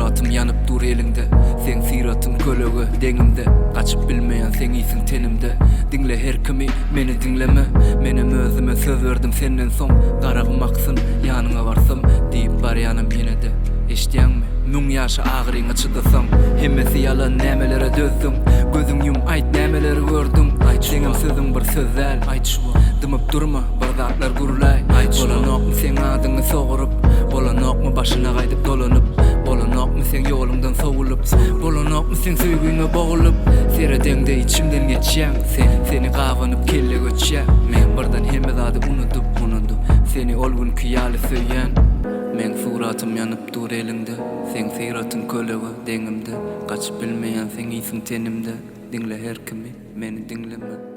suratym ýanyp dur eliňde Seň syratyň kölege deňimde Gaçyp bilmeýän seň isiň tenimde Diňle her kimi, meni diňleme Menem özüme söz berdim senden soň Garagym aksyn, ýanyňa barsam Diýip barýanam ýene-de Eşidýäňmi? Müň ýaşa agyryňa çydasaň Hemmesi ýalan nämelere dözdüň Gözüň ýum aýt nämeleri gördüň Aýt seňem sözüň bir söz däl Aýt şu wagt Dymyp durma bir zatlar gürläý Aýt şu Bolanokmy seň adyňy soguryp Bolanokmy başyna gaýdyp dolanyp Bolanokmy seň ýoluňdan sowulyp Bolanokmy seň söýgüňe bogulyp Seredeňde içimden geçýäň sen Seni gabanyp kelle göçýä Men birden hemme zady unudyp unudyp Seni ol günki ýaly söýýän Meň suratym ýanyp dur eliňde Seň syratyň kölege deňimde Gaçyp bilmeýän seň ysyň tenimde Diňle her kimi, meni diňleme.